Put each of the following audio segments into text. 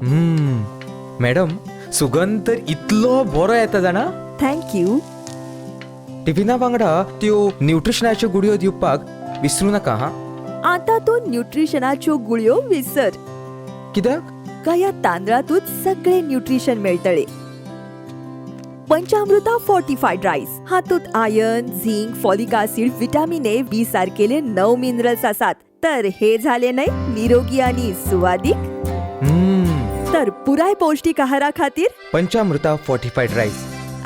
Madam, सुगंध तर इतलो बरो येता जाणा. Thank you. टिफिना वांगडा त्यो न्यूट्रिशनाच्यो गुळयो दिवपाक विसरू नाका हा. आता तूं न्यूट्रिशनाच्यो गुळयो विसर. कित्याक? कया तांदळातूच सगळे न्यूट्रिशन मेळटले. पंचामृता फोर्टिफाईड राईस हातूंत iron, zinc, folic acid, vitamin A, B सारकेले 9 minerals आसात. तर हे झाले न्हय निरोगी आणि सुवादीक. तर पुराय पौष्टिक आहारा खातीर पंचामृता फोर्टिफाईड राईस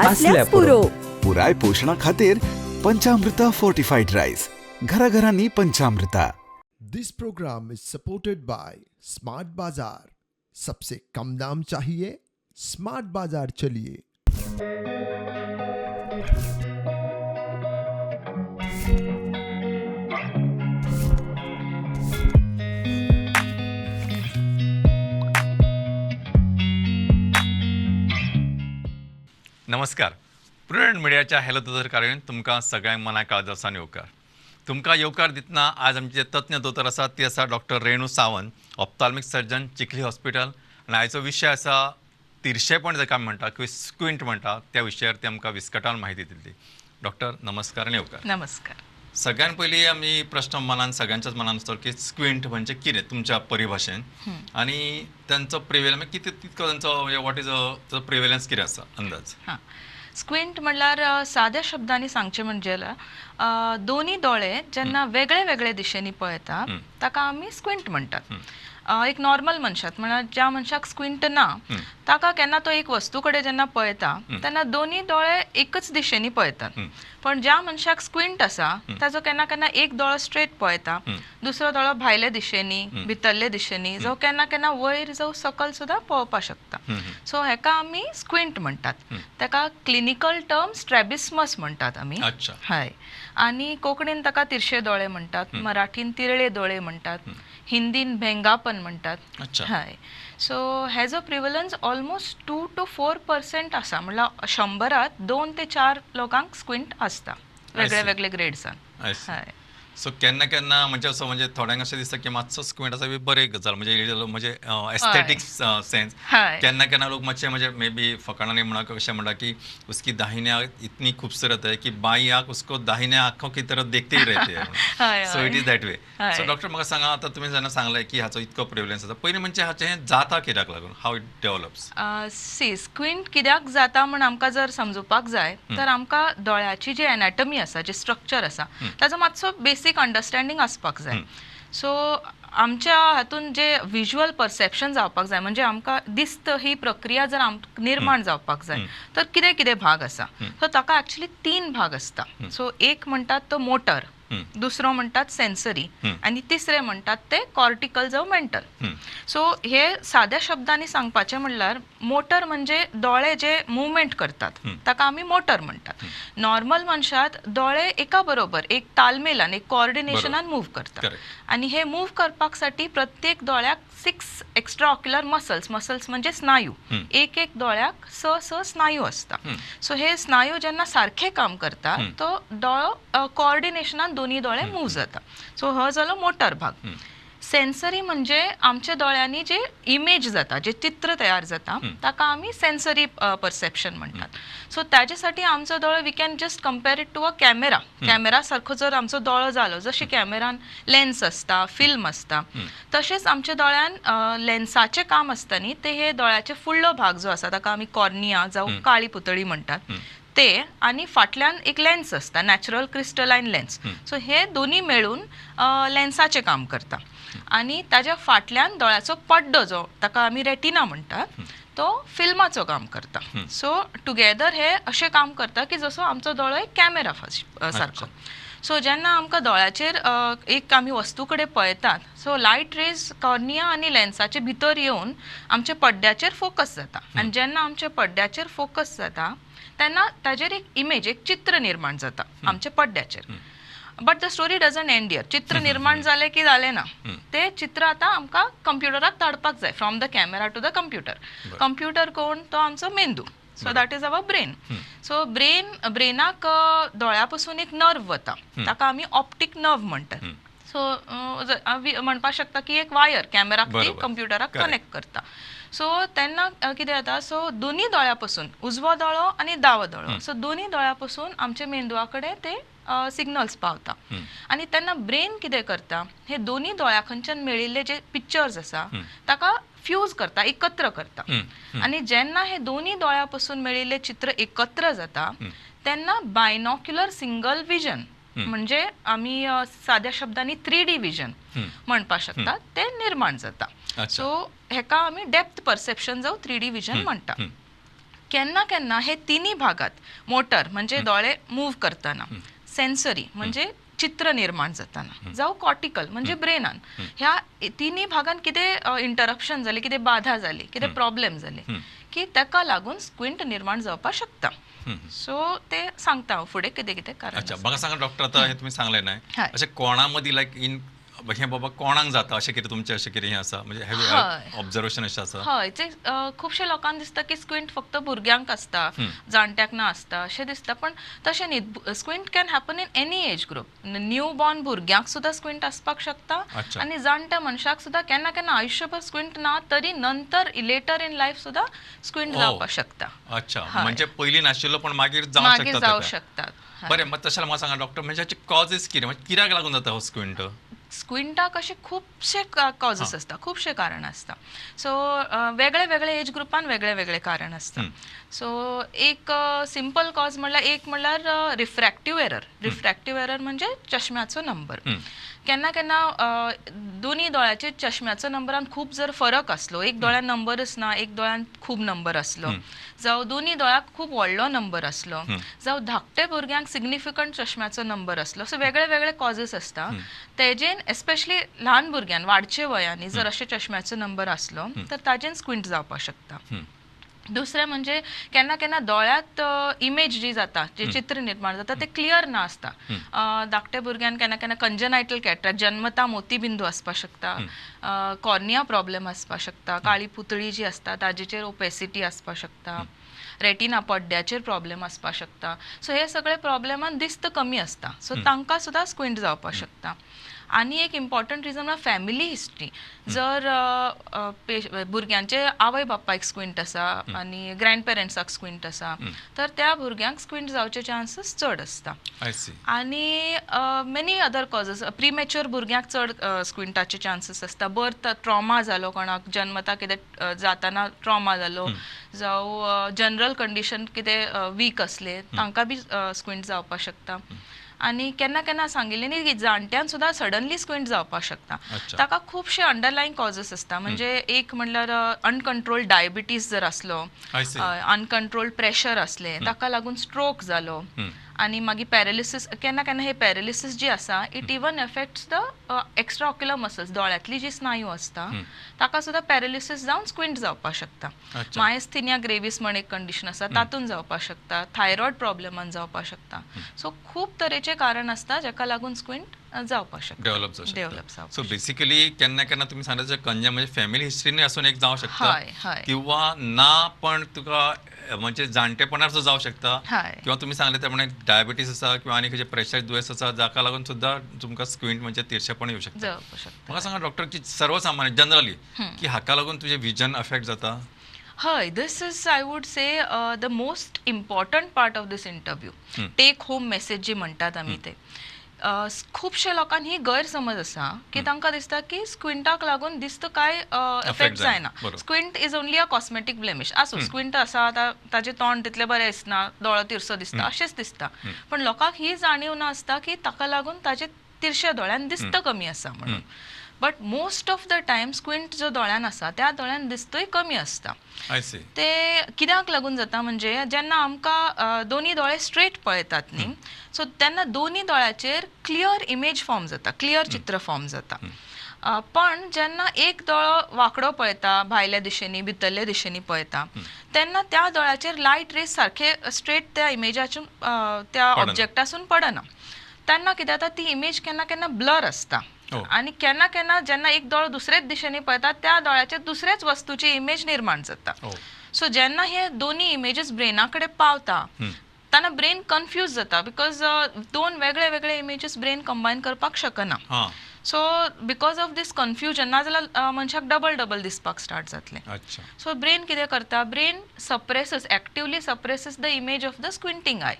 असल्याच पुरो. पुराय पोशणा खातीर पंचामृता फोर्टिफाईड राईस, घराघरांनी Panchamrita. This program is supported by smart Bazaar. सबसे कम दाम चाहिए, स्मार्ट बाजार चलिए. नमस्कार. प्रुडंट मिडियाच्या हॅलो दोतोर कार्यावळीन तुमकां सगळ्यांक मना काळजासान येवकार. तुमकां येवकार दितना आज आमचे जे तज्ञ दोतोर आसा ती आसा doctor Renu Sawant, ophthalmic surgeon, Chikhli hospital. आनी आयचो विशय आसा तिरशेपण जाका आमी म्हणटा किंवा स्क्विंट म्हणटा, त्या विशयार ती आमकां विस्कटावन म्हायती दितली. डॉक्टर नमस्कार आनी येवकार. नमस्कार. सगळ्यान पयलीं आमी प्रश्न मनान सगळ्यांच्याच मनान आसतलो की स्क्विंट म्हणजे कितें तुमच्या परिभाशेन, आनी तांचो प्रिवेलन्स कितें, तितको तांचो म्हणजे what is ताचो प्रिवेलन्स कितें आसा अंदाज? हां, स्क्विंट म्हणल्यार साद्या शब्दांनी सांगचें म्हणजे दोनी दोळे जेन्ना वेगळे वेगळे दिशेनी पळयता ताका आमी स्क्विंट म्हणटात. एक नॉर्मल मनशाक म्हळ्यार ज्या मनशाक स्क्विंट ना ताका केन्ना तो एक वस्तू कडेन जेन्ना पळयता तेन्ना दोनी दोळे एकच दिशेनी पळयतात. पण ज्या मनशाक स्क्विंट आसा ताजो केन्ना केन्ना एक दोळो स्ट्रेट पळयता, दुसरो दोळो भायले दिशेनी, भितरले दिशेनी, जावं केन्ना केन्ना वयर जावं सकल सुद्दां पळोवपाक शकता. सो हेका आमी स्क्विंट म्हणटात. ताका क्लिनिकल टर्म स्ट्रॅबिस्मस म्हणटात आमी. हय. आनी कोंकणीन ताका तिरशे दोळे म्हणटात, मराठीन तिरळे दोळे म्हणटात, हिंदीन भेंगापन म्हणटात. हय. सो हेजो प्रिवलन्स ऑलमोस्ट 2 to 4% आसा, म्हणल्यार 100 2 ते 4 लोकांक स्क्विंट आसता वेगळे वेगळे ग्रेड्सान. हय. सो केन्ना केन्ना म्हणजे असो म्हणजे थोड्यांक अशें दिसता की मातसो स्क्विंट आसा बी बरें गजाल, म्हणजे म्हणजे एस्थेटिक्स सेन्स. केन्ना केन्ना लोक मातशे म्हणजे मे बी फकाणांनी म्हणा कशें म्हणटा की उसकी दाहिने आंख इतनी खूबसूरत है की बाई आंख उसको दाहिने आंखों की तरफ देखते ही रहते है. So it is that way. So doctor म्हाका सांगा, आतां तुमी जेन्ना सांगलें की हाचो इतको प्रिवलन्स आसा, पयलीं म्हणजे हाचें जाता कित्याक लागून, how it develops? See, squint कित्याक जाता म्हण आमकां जर समजुपाक जाय तर आमकां दोळ्याची जी एनाटमी आसा, जे स्ट्रक्चर आसा ताजो मातसो बेसिक अंडरस्टँडींग आसपाक जाय. सो आमच्या हातून जे विज्युअल परसेप्शन जावपाक जाय, म्हणजे आमकां दिस्त ही प्रक्रिया जर निर्माण जावपाक जाय तर कितें कितें भाग आसा. सो ताका एक्चुअली 3 भाग आसता. सो एक म्हणटात तो मोटर, दुसरो म्हणटात सेन्सरी, आनी तिसरे म्हणटात ते कॉर्टिकल जावं मेंटल. सो हे साद्या शब्दांनी सांगपाचें म्हणल्यार मोटर म्हणजे दोळे जे मुवमेंट करतात ताका आमी मोटर म्हणटात. नॉर्मल मनशात दोळे एका बरोबर एक तालमेलान, एक कोऑर्डिनेशनान मूव करतात, आनी हे मूव करपाक साठी प्रत्येक दोळ्याक 6 एक्स्ट्रा ऑक्युलर मसल्स, मसल्स म्हणजे स्नायू, एक एक दोळ्याक 6 स्नायू आसता. सो हे स्नायू जेन्ना सारखे काम करता तो दोळो कोऑर्डिनेशनान दोन्ही दोळे मूव जाता. सो हो जालो मोटर भाग. सेन्सरी म्हणजे आमच्या दोळ्यांनी जे इमेज जाता, जे चित्र तयार जाता ताका आमी सेन्सरी परसेप्शन म्हणटात. सो ताजे साठी आमचो दोळो we can just compare it to a camera. Camera सारको जर आमचो दोळो जालो, जशी कॅमेरान लेन्स आसता, फिल्म आसता, तशेंच आमच्या दोळ्यान लेन्साचें काम आसता न्ही, ते हे दोळ्याचे फुडलो भाग जो आसा ताका आमी कॉर्निया जावं काळी पुतळी म्हणटात ते, आनी फाटल्यान एक लेन्स आसता, नॅचरल क्रिस्टलायन लेन्स. सो हे दोन्ही मेळून लेन्साचें काम करता. आनी ताज्या फाटल्यान दोळ्याचो पड्डो जो ताका आमी रेटिना म्हणटात तो फिल्माचो काम करता. सो टुगेदर हे अशें काम करता की जसो आमचो दोळो एक कॅमेरा सारको. सो जेन्ना आमकां दोळ्याचेर एक आमी वस्तू कडेन पळयतात, सो लायट रेज कॉर्निया आनी लेन्साचे भितर येवन आमच्या पड्ड्याचेर फोकस जाता, आनी जेन्ना आमच्या पड्ड्याचेर फोकस जाता तेन्ना ताजेर एक इमेज, एक चित्र निर्माण जाता आमच्या पड्ड्याचेर. But the story doesn't end here. चित्र निर्माण जालें की जालें ना, ते चित्र आतां आमकां कंप्युटराक धाडपाक जाय, from the camera to the computer. Computer कोण? तो आमचो मेंदू. So that is our brain. So ब्रेनाक दोळ्या पसून एक नर्व वता, ताका आमी ऑप्टीक नर्व म्हणटात. सो म्हणपाक शकता की एक वायर कॅमेराक ती कंप्युटराक कनेक्ट करता. सो तेन्ना कितें जाता, सो दोनी दोळ्या पसून, उजवो दोळो आनी दावो दोळो, सो दोनी दोळ्या पसून आमच्या मेंदवा कडेन ते सिग्नल्स पावता आनी तेन्ना ब्रेन कितें करता, हे दोनी दोळ्या खंयच्यान मेळिल्ले जे पिक्चर्स आसा ताका फ्यूज करता, एकत्र करता आनी जेन्ना हे दोनी दोळ्या पसून मेळिल्ले चित्र एकत्र जाता तेन्ना बायनॉक्युलर सिंगल विजन म्हणजे आमी साद्या शब्दांनी 3D vision म्हणपाक शकता, ते निर्माण जाता. सो हेका आमी डेप्थ परसेप्शन जावं 3D vision म्हणटा. केन्ना केन्ना हे तिन्ही भागात मोटर म्हणजे दोळे मूव करतना, सेन्सरी म्हणजे चित्र निर्माण जाताना, जावं कॉर्टिकल म्हणजे ब्रेनान, ह्या तिन्ही भागान कितें इंटरप्शन जालें, कितें बाधा जाली, कितें प्रॉब्लेम जाले की ताका लागून स्क्विंट निर्माण जावपाक शकता. सो ते सांगता हांव फुडें कितें कितें कारण. अच्छा, म्हाका सांगा डॉक्टर, आतां हें तुमी सांगलें न्हय, अशें कोणा मदीं लायक इन हे बाबा कोणाक जाता अशें कितें तुमचें अशें कितें हें आसा, म्हणजे ऑब्जर्वेशन अशें आसा? हय, ते खुबशे लोकांक दिसता की स्क्विंट फक्त भुरग्यांक आसता, जाणट्यांक ना आसता अशें दिसता, पण तशें न्ही. Squint can happen in any age group. New born भुरग्यांक सुद्दां स्क्विंट आसपाक शकता आनी जाणट्या मनशाक सुद्दां केन्ना केन्ना आयुश्यभर स्क्विंट ना तरी नंतर लेटर इन लायफ सुद्दां स्क्विंट जावपाक शकता. अच्छा, म्हणजे पयलीं नाशिल्लो पण मागीर जावं शकता. बरें, मग तशें म्हाका सांगा डॉक्टर, म्हणजे हाचे कॉजेस कितें, म्हणजे कित्याक लागून जाता हो स्क्विंट? स्क्विंटाक अशे खुबशे कॉजेस आसता, खुबशे कारण आसता. सो वेगळे वेगळे एज ग्रुपान वेगळे वेगळे कारण आसता. सो एक सिंपल कॉज म्हणल्यार, एक म्हणल्यार रिफ्रॅक्टिव्ह एरर. रिफ्रॅक्टिव्ह एरर म्हणजे चश्म्याचो नंबर. केन्ना केन्ना दोनी दोळ्याचे चश्म्याचो नंबरान खूब जर फरक आसलो, एक दोळ्यान नंबरच ना, एक दोळ्यान खूब नंबर आसलो, जावं दोनी दोळ्याक खूब व्हडलो नंबर आसलो, जावं धाकटे भुरग्यांक सिग्निफिकंट चश्म्याचो नंबर आसलो, सो वेगळे वेगळे कॉजेस आसता. तेजेन एस्पेशली ल्हान भुरग्यान वाडचे वयांनी जर अशे चश्म्याचो नंबर आसलो तर ताजेन स्क्विंट जावपाक शकता. दुसरें म्हणजे केन्ना केन्ना दोळ्यांत इमेज जी जाता, जे चित्र निर्माण जाता ते क्लियर ना आसता. धाकट्या भुरग्यान केन्ना केन्ना कंजनायटल कॅटरॅक्ट, जन्मता मोतीबिंदू आसपाक शकता, कॉर्निया प्रॉब्लेम आसपाक शकता, काळी पुतळी जी आसता ताजेचेर ओपेसिटी आसपाक शकता, रेटिना पड्ड्याचेर प्रॉब्लेम आसपाक शकता. सो हे सगळे प्रॉब्लेमान दिस्त कमी आसता, सो तांकां सुद्दां स्क्विंट जावपाक शकता. आनी एक इम्पॉर्टंट रिजन म्हळ्यार फॅमिली हिस्ट्री. जर भुरग्यांचे आवय बापायक स्क्विंट आसा आनी ग्रँड पेरंट्साक स्क्विंट आसा तर त्या भुरग्यांक स्क्विंट जावचे चान्सीस चड आसता. आनी मेनी अदर कॉजेस, प्रिमॅच्युअर भुरग्यांक चड स्क्विंटाचे चान्सीस आसता. बर्थ ट्रॉमा जालो, कोणाक जन्मता कितें जाताना ट्रॉमा जालो, जावं जनरल कंडिशन कितें वीक आसले तांकां बी स्क्विंट जावपाक शकता. आनी केन्ना केन्ना सांगिल्लें न्ही की जाणट्यान सुद्दां सडनली स्क्विंट जावपाक शकता. ताका खुबशे अंडरलायंग कॉजेस आसता. म्हणजे एक म्हणल्यार अनकंट्रोल्ड डायबिटीज जर आसलो, अनकंट्रोल्ड प्रेशर आसलें, ताका लागून स्ट्रोक जालो, आनी मागीर पॅरालिसीस. केन्ना केन्ना हे पॅरालिसीस जी आसा it even affects the extra ocular muscles, दोळ्यांतली जी स्नायू आसता ताका सुद्दां पॅरालिसीस जावन स्क्विंट जावपाक शकता. मायस्थेनिया ग्रेविस म्हण एक कंडिशन आसा तातूंत जावपाक शकता, थायरॉयड प्रॉब्लेमान जावपाक शकता. सो खूब तरेचे कारण आसता जाका लागून स्क्विंट जावपाक शकता, डेव्हलप जावपाक शकता. सो बेसिकली केन्ना केन्ना तुमी सांगता कंजे म्हणजे फॅमिली हिस्ट्रीनूय आसून एक जावं शकता किंवा ना, पण तुका म्हणजे जाणटेपणार सुद्दां जावं शकता, किंवा तुमी सांगले त्या प्रमाणे डायबिटीस आसा किंवा आनी खंयचे प्रेशर दुयेंस आसा जाका लागून सुद्दां तुमकां स्क्विंट म्हणजे तिरशेपण येवं शकता. म्हाका सांगा डॉक्टर की सर्वसामान्य जनरली की हाका लागून तुजें विजन अफेक्ट जाता? हय, this is I would say the most important part of this interview. Take home message जी म्हणटात आमी ते. खुबशे लोकांक ही गैरसमज आसा की तांकां दिसता की स्क्विंटाक लागून दिस्त कांय इफेक्ट जायना. Squint is only a cosmetic blemish. आसूं, स्क्विंट आसा आतां ताजें तोंड तितलें बरें दिसना, दोळो तिरसो दिसता अशेंच दिसता, पण लोकांक ही जाणीव नासता की ताका लागून ताजे तिरशे दोळ्यान दिस्त कमी आसा म्हणून. But most of the time squint जो दोळ्यान आसा त्या दोळ्यान दिस्तूय कमी आसता. ते कित्याक लागून जाता म्हणजे जेन्ना आमकां दोनी दोळे स्ट्रेट पळयतात न्ही, सो तेन्ना दोनी दोळ्याचेर क्लियर इमेज फॉर्म जाता, क्लियर चित्र फॉर्म जाता. पण जेन्ना एक दोळो वांकडो पळयता, भायल्या दिशेनी भितरल्या दिशेनी पळयता, तेन्ना त्या दोळ्याचेर लायट रेज सारखे स्ट्रेट त्या इमेजासून त्या ऑब्जेक्टासून पडना. तेन्ना कितें जाता, ती इमेज केन्ना केन्ना ब्लर आसता आनी केन्ना केन्ना जेन्ना एक दोळो दुसरेच दिशेनी पळयता त्या दोळ्याचेर दुसऱ्याच वस्तूची इमेज निर्माण जाता. सो जेन्ना हे दोनी इमेजीस ब्रेना कडेन पावता तेन्ना ब्रेन कन्फ्यूज जाता, because दोन वेगळे वेगळे इमेजीस ब्रेन कंबायन करपाक शकना. So because of this confusion नाजाल्यार मनशाक डबल डबल दिसपाक स्टार्ट जातलें. सो ब्रेन कितें करता, brain suppresses, actively suppresses the image of the squinting eye.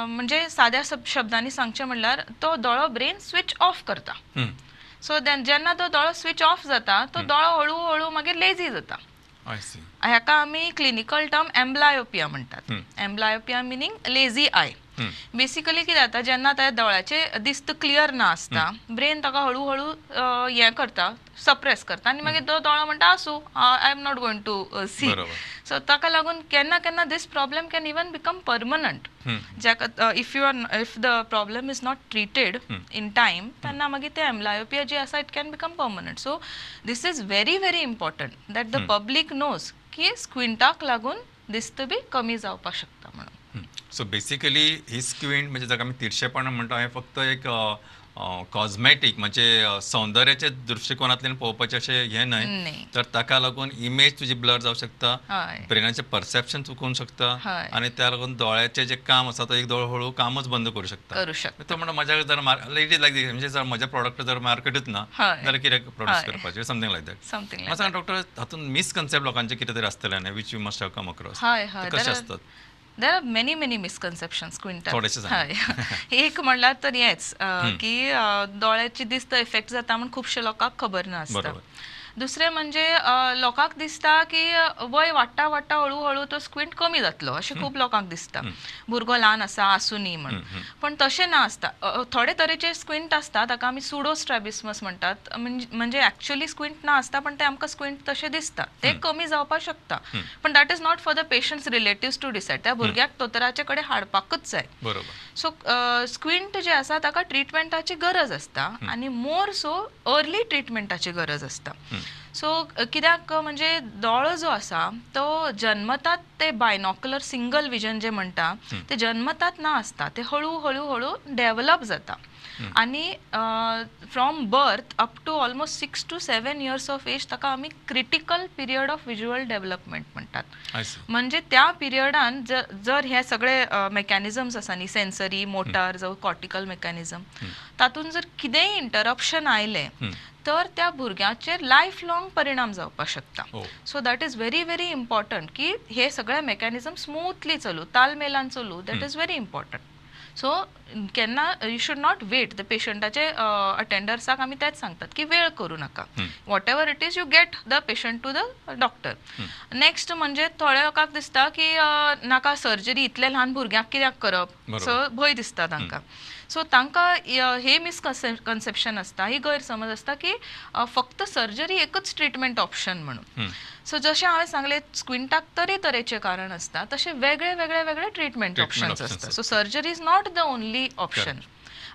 म्हणजे साद्या शब्दांनी सांगचें म्हणल्यार तो दोळो ब्रेन स्विच ऑफ करता. सो देन जेन्ना तो दोळो स्विच ऑफ जाता तो दोळो हळू हळू मागीर लेजी जाता. हाका आमी क्लिनिकल टर्म एम्ब्लायोपिया म्हणटात. Amblyopia meaning lazy eye. Basically कितें जाता, जेन्ना त्या दोळ्याचे दिस्त क्लियर ना आसता, ब्रेन ताका हळू हळू हें करता, सप्रेस करता आनी मागीर तो दोळो म्हणटा आसूं, I am not going to see. So ताका लागून केन्ना केन्ना this problem can even become permanent. जाका if you are if the problem is not treated in time तेन्ना मागीर ते एम्ब्लायोपिया जी आसा it can become permanent. So this is very very important that the public knows की स्क्विंटाक लागून दिस्त बी कमी जावपाक शकता म्हणून. सो बेसिकली ही स्क्विंट म्हणजे जाका आमी तिरशेपणां म्हणटा हें फक्त एक कॉस्मेटीक म्हणजे सौंदर्याच्या दृश्टिकोनांतल्यान पळोवपाचें अशें हें न्हय, तर ताका लागून इमेज तुजी ब्लर जावं शकता, ब्रेनाचें परसेप्शन चुकोवंक शकता आनी त्या लागून दोळ्याचें जें काम आसा तो एक दोळो हळू कामच बंद करूं शकता. तो म्हणटा म्हज्या जर it is like दीस म्हणजे जर म्हज्या प्रॉडक्ट जर मार्केटूच ना जाल्यार कितें प्रोड्यूस करपाचें, समथींग लायक that. म्हाका सांग डॉक्टर, हातूंत मिसकन्सेप्ट लोकांचें कितें तरी आसतलें न्हय which you must have come across, कशें आसतात? There are many many misconceptions स्क्विंटाक. एक म्हणल्यार तर हेंच की दोळ्याची दिस्त इफेक्ट जाता म्हूण खुबशे लोकांक खबर नासता. दुसरें म्हणजे लोकांक दिसता की वय वाडटा वाडटा हळू हळू तो स्क्विंट कमी जातलो अशें खूब लोकांक दिसता, भुरगो ल्हान आसा आसूं न्ही म्हण, पण तशें ना आसता. थोडे तरेचे स्क्विंट आसता ताका आमी सुडो स्ट्रॅबिस्मस म्हणटात, म्हणजे एक्चुअली स्क्विंट ना आसता पण ते आमकां स्क्विंट तशें दिसता, ते कमी जावपाक शकता. पण that is not for the patient's relatives to decide, त्या भुरग्याक दोतोराचे कडेन हाडपाकूच जाय. सो स्क्विंट जे आसा ताका ट्रिटमेंटाची गरज आसता आनी मोर सो अर्ली ट्रिटमेंटाची गरज आसता. सो कित्याक म्हणजे दोळो जो आसा तो जन्मतात ते बायनॉक्युलर सिंगल विजन जे म्हणटा ते जन्मतात ना आसता, ते हळू हळू हळू डेवलप जाता आनी from birth up to almost 6 to 7 years of age ताका आमी critical period of visual development म्हणटात. म्हणजे त्या पिरियडान जर हे सगळे मेकॅनिजम्स आसा न्ही, सेन्सरी, मोटर जावं कॉर्टिकल मेकॅनिजम, तातूंत जर कितेंय इंटरप्शन आयलें तर त्या भुरग्याचेर लायफ लॉंग परिणाम जावपाक शकता. So that is very very important की हे सगळे मेकॅनिजम स्मूथली चलू, तालमेलान चलू, that is very important. So केन्ना you should not wait. The पेशंटाचे अटेंडर्साक आमी तेच सांगतात की वेळ करूं नाका, whatever it is you get the patient to the doctor. Next म्हणजे थोड्या लोकांक दिसता की नाका सर्जरी इतले ल्हान भुरग्यांक कित्याक करप, सो भंय दिसता तांकां. सो तांकां हे मिसकन्सेप्शन आसता, ही गैरसमज आसता की फक्त सर्जरी एकच ट्रिटमेंट ऑप्शन म्हणून. सो जशें हांवें सांगलें स्क्विंटाक तरेतरेचे कारण आसता, तशें वेगळे वेगळे वेगळे ट्रिटमेंट ऑप्शन्स आसता. So surgery is not the only option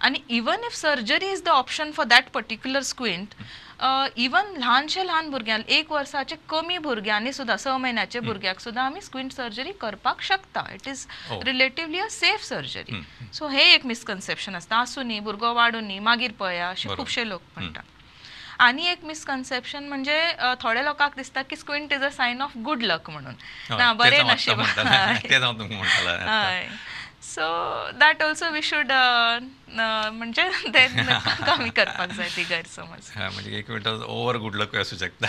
आनी even if surgery is the option for that particular squint, even ल्हानशे ल्हान भुरग्यांक, 1 वर्साचे कमी भुरग्यांनी सुद्दां, 6 म्हयन्याचे भुरग्याक सुद्दां आमी स्क्विंट सर्जरी करपाक शकता. It is relatively a safe surgery. So हे एक मिसकन्सेप्शन आसता, आसूं न्ही भुरगो वाडूं न्ही मागीर पळया अशें खुबशे लोक म्हणटा. आनी एक मिसकन्सेप्शन म्हणजे थोड्या लोकांक दिसता की squint is a sign of good luck म्हणून, ना बरें नशीब. हय, so that also we should म्हणजे ते कमी करपाक जाय ती गैरसमज. म्हणजे एक मिनट ओवर गुड लक आसूं शकता.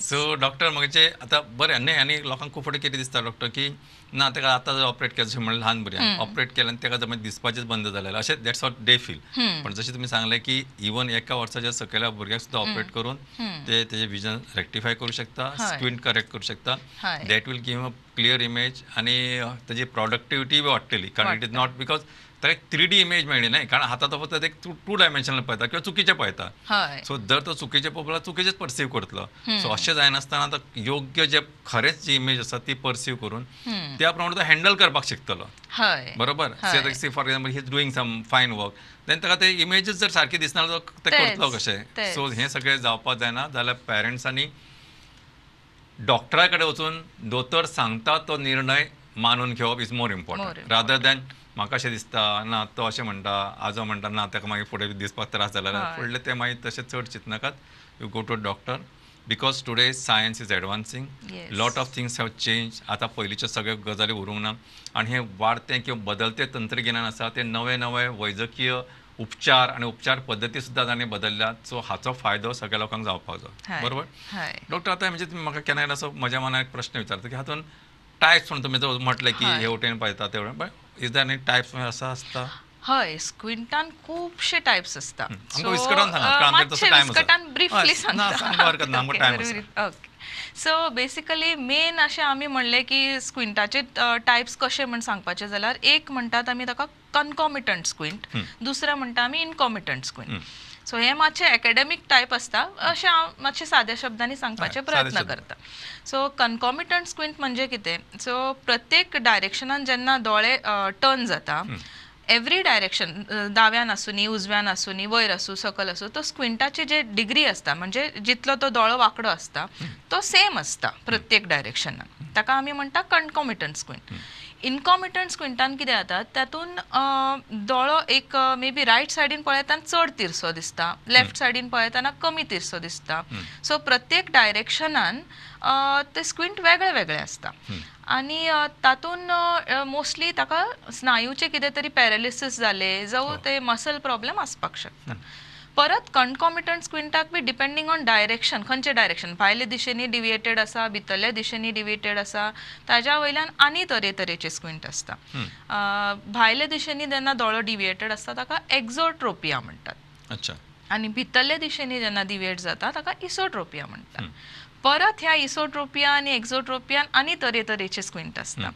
सो डॉक्टर म्हणजे आतां बरें न्हय, आनी लोकांक खूब फावटी कितें दिसता डॉक्टर की ना ताका आतां जर ऑपरेट केलें, जशें म्हणलें ल्हान भुरग्यांक ऑपरेट केलें आनी ताका जर दिसपाचेंच बंद जालें अशें, that's what they feel. पण जशें तुमी सांगलें की इवन 1 वर्साच्या सकयल्या भुरग्याक सुद्दां ऑपरेट करून ते तेजें विजन रेक्टिफाय करूं शकता, स्क्विंट करेक्ट करूं शकता, that will give a clear image आनी ताजी प्रॉडक्टिविटी बी वाडटली. कारण it is not because ताका एक 3D image मेळ्ळी न्हय, कारण आतां तो फक्त एक 2 डायमेन्शनल पळयता किंवा चुकीचें पळयता. सो जर तो चुकीचें पळोवप चुकीचेंच परसीव करतलो. सो अशें जायनासतना आतां योग्य जे खरेंच जी इमेज आसा ती परसीव करून त्या प्रमाणे तो हँडल करपाक शिकतलो. बरोबर, for example he is doing some fine work, then ताका ते इमेजीस जर सारकी दिसना जाल्यार ते करतलो कशें. सो हें सगळें जावपाक जायना जाल्यार पेरंट्सांनी डॉक्टरा कडेन वचून दोतोर सांगता तो निर्णय मानून घेवप is more important rather than म्हाका अशें दिसता ना तो अशें म्हणटा, आजो म्हणटा ना ताका मागीर फुडें दिसपाक त्रास जाला, फुडलें तें मागीर तशें चड चिंतनाकात. You go to doctor because today science is advancing, lot of things have change. आतां पयलींच्यो सगळ्यो गजाली उरूंक ना आनी हें वाडतें किंवा बदलतें तंत्रगिन्यान आसा तें नवे नवे वैजकीय उपचार आनी उपचार पद्दती सुद्दां तांणी बदलल्यात. सो हाचो फायदो सगळ्या लोकांक जावपाक जाय, बरोबर डॉक्टर? आतां म्हणजे तुमी म्हाका केन्ना केन्ना असो म्हज्या मनात एक प्रश्न विचारता की हातून टायप्स म्हणून तुमी जो म्हटलें की हे वटेन पळयता ते वटेन, is there any types असो आसता? हय, स्क्विंटान खुबशे टायप्स आसता. विस्कटान ब्रिफली सांगता. ओके, सो बेसिकली मेन अशें आमी म्हणलें की स्क्विंटाचे टायप्स कशे म्हण सांगपाचें जाल्यार एक म्हणटात आमी ताका कन्कॉमिटंट स्क्विंट, दुसरें म्हणटा आमी इनकॉमिटंट स्क्विंट. सो हे मातशे एकेडमीक टायप आसता, अशें हांव मातशें साद्या शब्दांनी सांगपाचे प्रयत्न करता. सो कन्कॉमिटंट स्क्विंट म्हणजे कितें? सो प्रत्येक डायरेक्शनान जेन्ना दोळे टर्न जाता, एवरी डायरेक्शन, दाव्यान आसूनी उजव्यान आसूनी वयर आसूं सकल आसूं, तो स्क्विंटाची जे डिग्री आसता म्हणजे जितलो तो दोळो वांकडो आसता तो सेम आसता प्रत्येक डायरेक्शनान, ताका आमी म्हणटा कन्कॉमिटंट स्क्विंट. इनकॉमिटंट स्क्विंटान कितें जाता, तातूंत दोळो एक मे बी रायट सायडीन पळयतना चड तिरसो दिसता, लेफ्ट सायडीन पळयतना कमी तिरसो दिसता. सो प्रत्येक डायरेक्शनान ते स्क्विंट वेगळे वेगळे आसता आनी तातूंत मोस्टली ताका स्नायूचे कितें तरी पॅरालिसीस जाले जावं ते मसल प्रॉब्लेम आसपाक शकता. परत कन्कॉमिटंट स्क्विंटाक बी डिपेंडींग ऑन डायरेक्शन, खंयचे डायरेक्शन, भायले दिशेनी डिविएटेड आसा भितरल्या दिशेनी डिविएटेड आसा, ताज्या वयल्यान आनी तरेतरेचे स्क्विंट आसता. भायले दिशेनी जेन्ना दोळो डिविएटेड आसता ताका एक्झोट्रोपिया म्हणटात, आनी भितरले दिशेनी जेन्ना डिविएट जाता ताका इसोट्रोपिया म्हणटात. परत ह्या इसोट्रोपिया आनी एक्झोट्रोपियान आनी तरेतरेचे स्क्विंट आसता.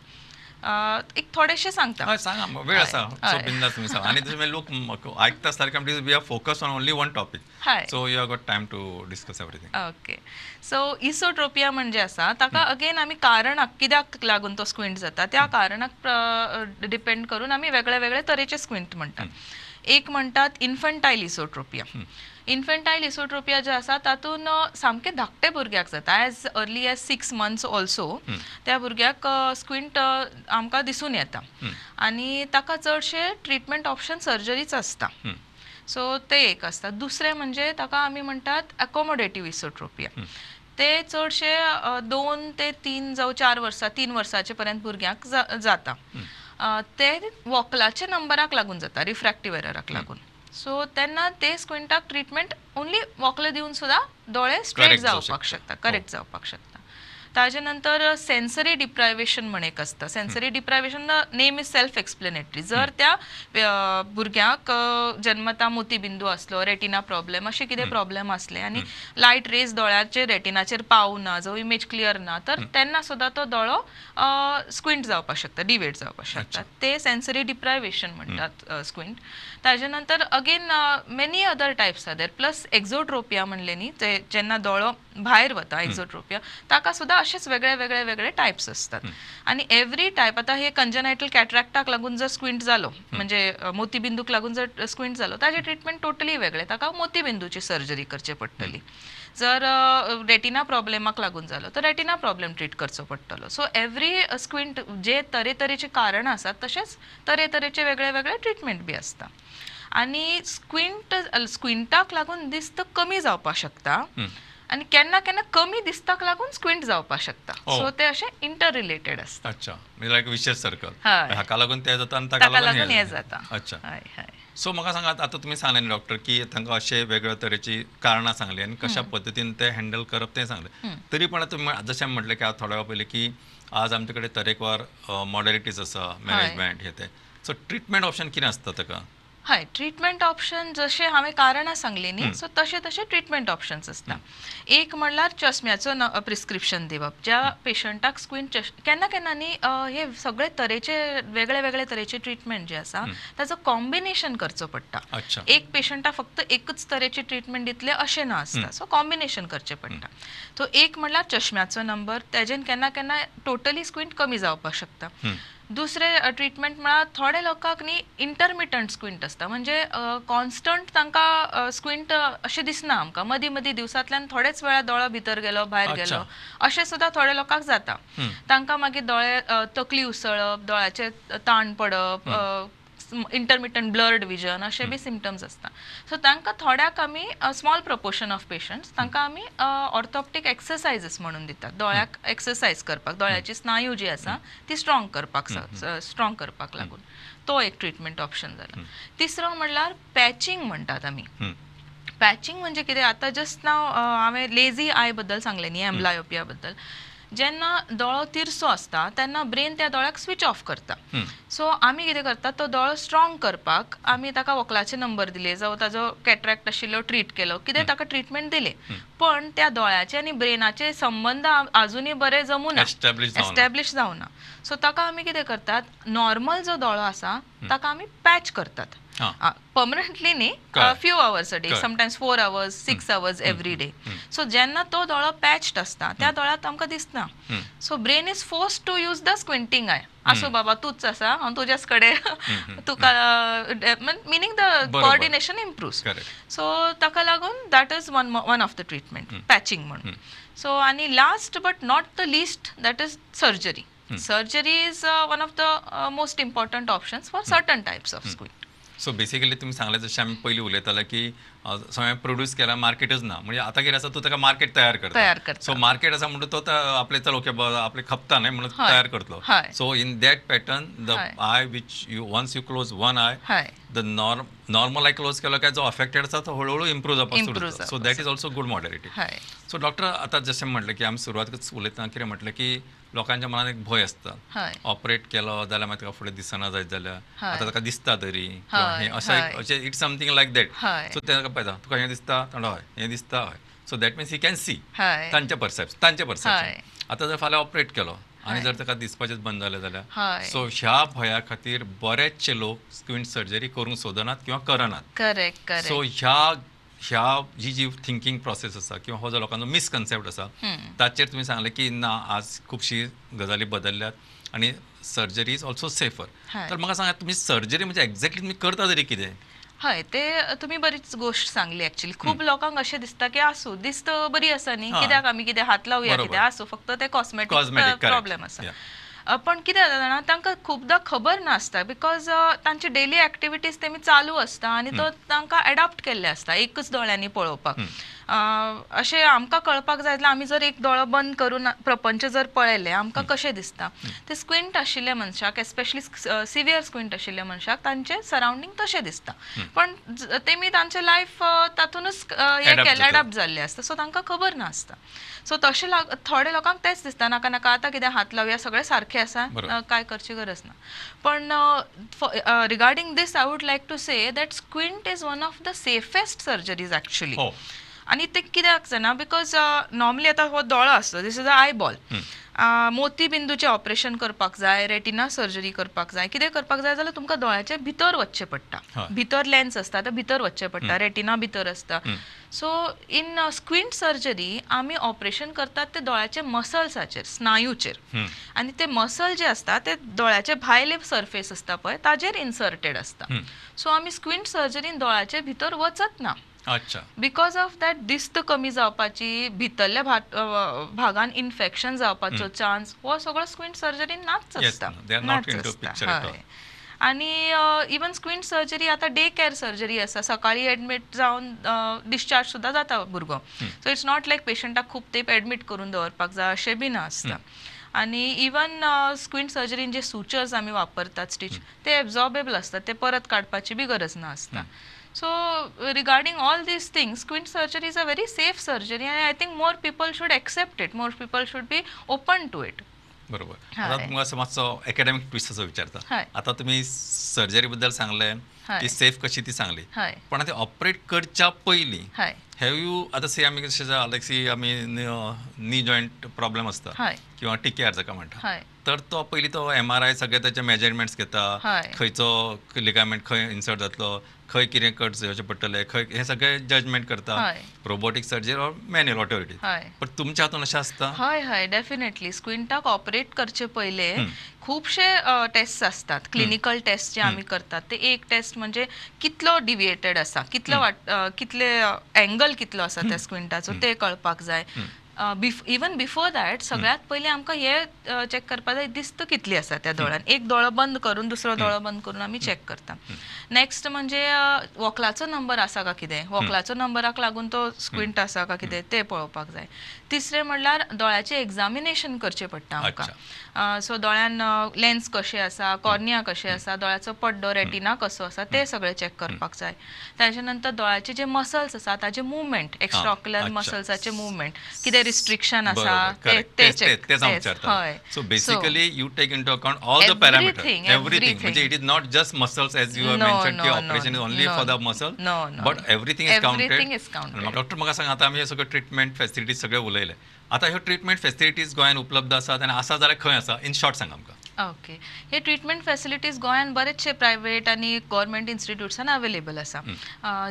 एक थोडेशे सांगता, सांगा, वेळ आसा, सो बिंदास तुमी सांगा. आनी तुमी लोक आयकता सारके we are focus on only one topic, so you have got time to discuss everything. Okay, so esotropia म्हणजे आसा ताका अगेन आमी कारणाक कित्याक लागून तो स्क्विंट जाता त्या कारणाक डिपेंड करून आमी वेगळे वेगळे तरेचे स्क्विंट म्हणटात. एक म्हणटात इन्फंटायल इसोट्रोपिया. इन्फंटायल इसोट्रोपिया जे आसा तातूंत सामके धाकटे भुरग्याक जाता, as early as 6 months also त्या भुरग्याक स्क्विंट आमकां दिसून येता आनी ताका चडशे ट्रिटमेंट ऑप्शन सर्जरीच आसता. सो ते एक आसता. दुसरें म्हणजे ताका आमी म्हणटात एकोमोडेटीव इसोट्रोपिया. ते चडशे 2 ते 3 जावं 4 वर्सां 3 वर्सांचे पर्यंत भुरग्यांक जाता. ते वॉकलाचे नंबराक लागून जाता, रिफ्रॅक्टीव एरराक लागून. सो तेन्ना ते स्क्विंटाक ट्रिटमेंट ओनली वॉकल दिवन सुद्दां दोळे स्ट्रेट जावपाक शकता, करेक्ट जावपाक शकता. ताजे नंतर सेन्सरी डिप्रायवेशन म्हण एक आसता. Sensory deprivation name is self explanatory. जर त्या भुरग्याक जन्मता मोतीबिंदू आसलो, रेटिना प्रॉब्लेम अशें कितें प्रॉब्लेम आसले आनी लायट रेज दोळ्याचेर रेटिनाचेर पावना जावं इमेज क्लियर ना तर तेन्ना सुद्दां तो दोळो स्क्विंट जावपाक शकता, डिवेट जावपाक शकता. ते सेन्सरी डिप्रायवेशन म्हणटात स्क्विंट. ताजे नंतर again many other types are there. Plus exotropia म्हणलें न्ही, ते जेन्ना दोळो भायर वता एक्झोट्रोपिया, ताका सुद्दां अशेच वेगळे वेगळे वेगळे टायप्स असतात. आनी एवरी टायप आतां हे कंजनायटल कॅट्रॅक्टाक लागून जर स्क्विंट जालो म्हणजे मोतीबिंदूक लागून जर स्क्विंट जालो ताजें ट्रिटमेंट टोटली वेगळें, ताका मोतीबिंदूची सर्जरी करची पडटली. जर रेटिना प्रॉब्लेमाक लागून जालो तर रेटिना प्रॉब्लेम ट्रीट करचो पडटलो. सो एवरी स्क्विंट जे तरेतरेचे कारणां आसात तशेंच तरेतरेचे वेगळे वेगळे ट्रिटमेंट बी आसता. आनी स्क्विंट स्क्विंटाक लागून दिस्त कमी जावपाक शकता आनी केन्ना केन्ना कमी दिसताक लागून स्क्विंट जावपाक शकता. सो ते अशें इंटर रिलेटेड आसता. अच्छा, म्हणजे लायक विशेष सर्कल, हाका लागून ते जाता आनी ताका लागून हें जाता. अच्छा, सो म्हाका सांगात आतां तुमी सांगलें न्ही डॉक्टर की तांकां अशे वेगळे तरेची कारणां सांगली आनी कशा पद्दतीन ते हँडल करप तें सांगलें, तरी पण आतां तुमी जशें म्हटलें की आज थोड्या वेळा पयलीं की आज आमचे कडेन तरेकवार मॉडलिटीज आसा, मॅनेजमेंट हे ते, सो ट्रिटमेंट ऑप्शन कितें आसता ताका? हय, ट्रिटमेंट ऑप्शन जशें हांवें कारणां सांगली न्ही, सो तशें तशें ट्रिटमेंट ऑप्शन्स आसता. एक म्हणल्यार चश्म्याचो प्रिस्क्रिप्शन दिवप. ज्या पेशंटाक स्क्विंट केन्ना केन्ना न्ही हे सगळे तरेचे वेगळे वेगळे तरेचे ट्रिटमेंट जे आसा ताचो कॉम्बिनेशन करचो पडटा. एक पेशंटाक फक्त एकच तरेची ट्रिटमेंट दितले अशें ना आसता, सो कॉम्बिनेशन करचें पडटा. सो एक म्हणल्यार चश्म्याचो नंबर, तेजेन केन्ना केन्ना टोटली स्क्विंट कमी जावपाक शकता. दुसरें ट्रिटमेंट म्हळ्यार थोडे लोकांक न्ही इंटरमिटंट स्क्विंट आसता, म्हणजे कॉन्स्टंट तांकां स्क्विंट अशें दिसना आमकां, मदीं मदीं दिवसांतल्यान थोडेच वेळा दोळो भितर गेलो भायर गेलो अशें सुद्दां थोड्या लोकांक जाता. तांकां मागीर दोळे तकली उसळप, दोळ्याचेर ताण पडप, इंटरमिटंट ब्लर्ड विजन अशे बी सिमटम्स आसता. सो तांकां थोड्याक आमी स्मॉल प्रपोर्शन ऑफ पेशंट्स तांकां आमी ऑर्थोप्टीक एक्सरसायजीस म्हणून दितात, दोळ्याक एक्सरसायज करपाक, दोळ्याची स्नायू जी आसा ती स्ट्रॉंग करपाक लागून तो एक ट्रिटमेंट ऑप्शन जाला. तिसरो म्हणल्यार पॅचिंग म्हणटात आमी. पॅचिंग म्हणजे कितें, आतां जस्ट नाव हांवें लेझी I बद्दल सांगलें न्ही, एम्ब्लायोपिया बद्दल. जेन्ना दोळो तिरसो आसता तेन्ना ब्रेन त्या दोळ्याक स्विच ऑफ करता. सो आमी कितें करतात, तो दोळो स्ट्रॉंग करपाक आमी ताका वखलाचे नंबर दिले, जावं ताजो कॅट्रॅक्ट आशिल्लो ट्रीट केलो, कितें ताका ट्रिटमेंट दिले, पण त्या दोळ्याचे आनी ब्रेनाचे संबंद आजुनूय बरे जमूना, एस्टॅब्लिश जावना. सो ताका आमी कितें करतात, नॉर्मल जो दोळो आसा ताका आमी पॅच करतात, परमनंटली न्ही, few hours a day, sometimes 4 hours 6 hours every day. So जेन्ना तो दोळो पॅच्ड आसता त्या दोळ्यांत आमकां दिसना. So brain is force to use the squinting eye. आसूं बाबा तूच आसा, हांव तुज्याच कडेन तुका, meaning the coordination improves. So ताका लागून that is one of the treatment, patching म्हणून. सो आनी last but not the least, that is surgery. Surgery is one of the most important options for certain types of squint. So basically तुमी सांगलें जशें आमी पयलीं उलयताले की सगळें प्रोड्यूस केला मार्केटच ना, म्हणजे आतां कितें आसा, तूं ताका मार्केट तयार करता. सो मार्केट आसा म्हणून तो आपले चल ओके आपले खपता न्हय म्हणून तयार करतलो. So in that pattern the eye which you once you close one eye, the normal eye close केलो काय जो अफेक्टेड आसा तो हळूहळू इम्प्रूव जावपाक सुरू जाता. So that is also good modality. So doctor आतां जशें म्हटलें की आमी सुरवातच उलयतना कितें म्हटलें की लोकांच्या मनात एक भंय आसता, ऑपरेट केलो जाल्यार मागीर ताका फुडें दिसना जायत जाल्यार आतां ताका दिसता तरी हें अशें, it's something like that. So ताका पळयता, तुका हें दिसता, हय, हें दिसता, हय. So that means he can see, तांचें परसेप्शन. आतां जर फाल्यां ऑपरेट केलो आनी जर ताका दिसपाचेंच बंद जालें जाल्यार, सो ह्या भंया खातीर बरेचशे लोक स्क्विंट सर्जरी करूंक सोदनात किंवा करनात. करेक्ट. सो ह्या ह्या जी जी थिंकींग प्रोसेस आसा किंवा हो जो लोकांचो मिसकन्सेप्ट आसा ताचेर तुमी सांगलें की ना, आज खुबशी गजाली बदलल्यात आनी सर्जरी is also safer. तर म्हाका सांगात, तुमी सर्जरी म्हणजे एक्झॅक्टली तुमी करता तरी कितें? हय, ते तुमी बरीच गोश्ट सांगली. एक्चुअली खूब लोकांक अशें दिसता की आसूं, दिस्त बरी आसा न्ही, कित्याक आमी कितें हात लावया, कितें आसूं, फक्त ते कॉस्मेटीक प्रॉब्लेम आसा. पण कितें जाता जाणा, तांकां खुबदां खबर नासता, because तांची डेली एक्टिविटीज तेमी चालू आसता आनी तो तांकां एडॉप्ट केल्ले आसता एकच दोळ्यांनी पळोवपाक. अशें आमकां कळपाक जाय जाल्यार आमी जर एक दोळो बंद करून प्रपंच जर पळयलें आमकां कशें दिसता, ते स्क्विंट आशिल्ल्या मनशाक, एस्पेशली सिवियर स्क्विंट आशिल्ल्या मनशाक तांचें सरावंडींग तशें दिसता, पण तेमी तांचें लायफ तातूंतच हें केलें, एडॉप्ट जाल्लें आसता. सो तांकां खबर नासता. सो तशें थोडे लोकांक तेंच दिसता, नाका नाका आतां कितें हात लावया, सगळें सारकें आसा, काय करची गरज ना. पण regarding this I would like to say that squint is one of the safest surgeries actually. आनी ते कित्याक जाणा, because normally आतां हो दोळो आसता, this is a eyeball, मोतीबिंदूचें ऑपरेशन करपाक जाय, रेटिना सर्जरी करपाक जाय, कितें करपाक जाय जाल्यार तुमकां दोळ्याचे भितर वचचें पडटा, भितर लेन्स आसता ते भितर वचचें पडटा, रेटिना भितर आसता. सो इन स्क्विंट सर्जरी आमी ऑपरेशन करतात ते दोळ्याचे मसल्साचेर, स्नायूचेर, आनी ते मसल जे आसता ते दोळ्याचे भायले सर्फेस आसता पळय ताजेर इन्सर्टेड आसता. सो आमी स्क्विंट सर्जरीन दोळ्याचे भितर वचत ना. अच्छा. Because of that दिस्त कमी जावपाची, भितरल्या भागान इन्फेक्शन जावपाचो चान्स हो सगळो स्क्विंट सर्जरीन नाच आसता. आनी इवन स्क्विंट सर्जरी आतां डे केअर सर्जरी आसा, सकाळी एडमीट जावन डिस्चार्ज सुद्दां जाता भुरगो. सो it's not लायक पेशंटाक खूब तेंप एडमीट करून दवरपाक जाय अशें बी नासता. आनी इवन स्क्विंट सर्जरीन जे सुचर्स आमी वापरतात, स्टिच, ते एब्जॉर्बेबल आसतात, ते परत काडपाची बी गरज नासता. So regarding all these things, squint surgery is a very safe surgery and I think more people should accept it, more people should be open to it. बरोबर. आता तुमकां असो मातसो एकेडमिक ट्विस्ट असो विचारता. आता तुम्ही सर्जरी बद्दल सांगले की सेफ कशी ती सांगली, पण आता ऑपरेट करच्या पयलीं have you आता से आमी कशें लायक सी आमी नी जॉयंट प्रॉब्लेम आसता किंवा टीकेआर जाका म्हणटा, तर तो पयलीं तो MRI सगळे ताचे मेजरमेंट्स घेता, खंयचो लिगामेंट खंय इन्सर्ट जातलो, खंय कितें कट जावचें पडटलें, खंय हें सगळें जजमेंट करता, robotic surgery or manual whatever it is. पण तुमच्या हातून अशें आसता? हय हय, डेफिनेटली. स्क्विंटाक ऑपरेट करचे पयले खुबशे टेस्ट आसतात, क्लिनिकल टेस्ट जे आमी करतात. ते एक टेस्ट म्हणजे कितलो डिविएटेड आसा, कितलो कितले एंगल कितलो आसा त्या स्क्विंटाचो ते कळपाक जाय. इवन बिफोर that सगळ्यात पयलीं आमकां हे चॅक करपा जाय दिस्त कितली आसा त्या दोळ्यान. एक दोळो बंद करून दुसरो दोळो बंद करून आमी चॅक करता. नेक्स्ट म्हणजे वोकलाचो नंबर आसा का कितें, वोकलाचो नंबराक लागून तो स्क्विंट आसा का कितें तें पळोवपाक जाय. तिसरें म्हणल्यार दोळ्याचें एग्जामिनेशन करचें पडटा आमकां. सो दोळ्यान लेन्स कशें आसा, कॉर्निया कशें आसा, दोळ्याचो पड्डो रेटिना कसो आसा तें सगळें चॅक करपाक जाय. ताजे नंतर दोळ्याचे जे मसल्स आसा ताजे मुवमेंट, एक्स्ट्रा ऑक्युलर मसल्साचे मुवमेंट कितें रिस्ट्रिक्शन आसा ते चॅक. हय. So basically you take into account all the parameter, everything. म्हणजे it is not just muscles as you have mention की operation is only for the muscle, but everything is counted. Doctor म्हाका सांग, आतां आमी हे सगळे treatment facilities सगळे उलयले, आतां ह्यो ट्रिटमेंट फॅसिलिटीज गोंयांत उपलब्ध आसात आनी आसा जाल्यार खंय आसा, इन शॉर्ट सांग आमकां. ओके, हे ट्रिटमेंट फॅसिलिटीज गोंयांत बरेचशे प्रायवेट आनी गव्हर्मेंट इन्स्टिट्यूट्सान अवेलेबल आसा.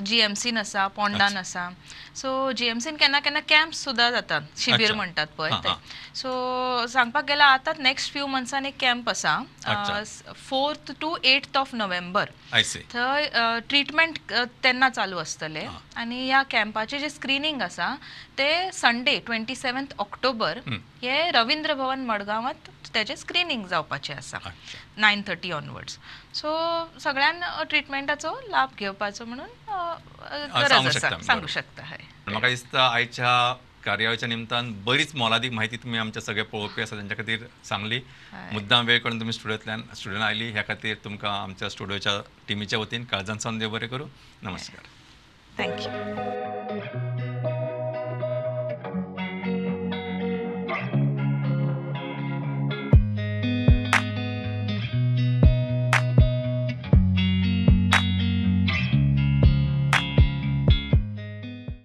जीएमसीन आसा, पोंडान आसा. सो जीएमसीन केन्ना केन्ना कॅम्प्स सुद्दां जातात, शिबीर म्हणटात पळय ते. सो सांगपाक गेल्यार आतां नेक्स्ट फ्यू मंथ्सान एक कॅम्प आसा, 4th to 8th of November. थंय ट्रिटमेंट तेन्ना चालू आसतले आनी ह्या कॅम्पाचें जें स्क्रिनींग आसा ते संडे 27 ऑक्टोबर हे रवींद्र भवन मडगांवांत तेजें स्क्रिनींग जावपाचें आसा 9:30 ऑनवर्ड्स. सो सगळ्यान ट्रिटमेंटाचो लाभ घेवपाचो म्हणून गरज आसा, सांगू शकता. म्हाका दिसता आयच्या कार्यावळीच्या निमतान बरीच मोलादीक माहिती तुमी आमच्या सगळे पळोवपी आसा तेंच्या खातीर सांगली. मुद्दाम वेळ करून तुमी स्टुडियोंतल्यान स्टुडियोन आयली ह्या खातीर तुमकां आमच्या स्टुडियोच्या टिमीच्या वतीन काळजान सावन देव बरें करूं. नमस्कार. Thank you.